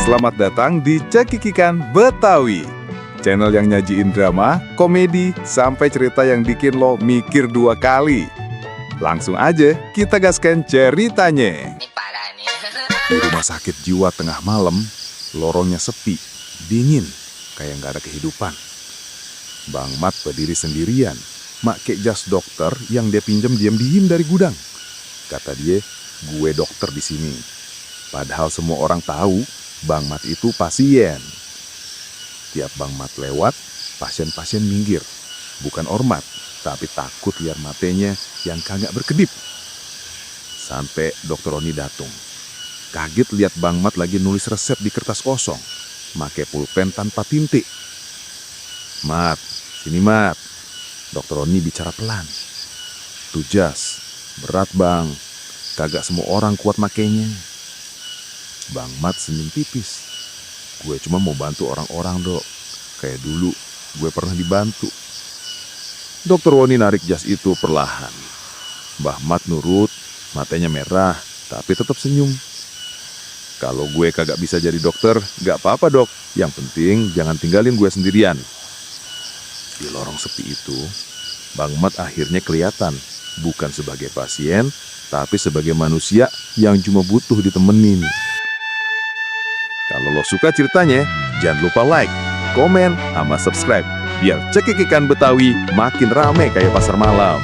Selamat datang di Cekikikan Betawi, channel yang nyajiin drama, komedi, sampai cerita yang bikin lo mikir dua kali. Langsung aja kita gaskan ceritanya. Ini parah nih. Di rumah sakit jiwa tengah malam, lorongnya sepi, dingin, kayak nggak ada kehidupan. Bang Mat berdiri sendirian, make jas dokter yang dia pinjam diam-diam dari gudang. Kata dia, gue dokter di sini. Padahal semua orang tahu Bang Mat itu pasien. Tiap Bang Mat lewat, pasien-pasien minggir. Bukan hormat, tapi takut liar matanya yang kagak berkedip. Sampai dokter Roni datang. Kaget lihat Bang Mat lagi nulis resep di kertas kosong, make pulpen tanpa tintik. Mat, sini Mat. Dokter Roni bicara pelan. Tujas, berat bang. Kagak semua orang kuat makainya. Bang Mat senyum tipis. Gue cuma mau bantu orang-orang dok. Kayak dulu gue pernah dibantu. Dokter Roni narik jas itu perlahan. Mbah Mat nurut, matanya merah, tapi tetap senyum. Kalau gue kagak bisa jadi dokter, gak apa-apa dok. Yang penting jangan tinggalin gue sendirian. Di lorong sepi itu, Bang Mat akhirnya kelihatan. Bukan sebagai pasien, tapi sebagai manusia yang cuma butuh ditemenin. Kalau lo suka ceritanya, jangan lupa like, komen, sama subscribe. Biar Cekikikan Betawi makin rame kayak pasar malam.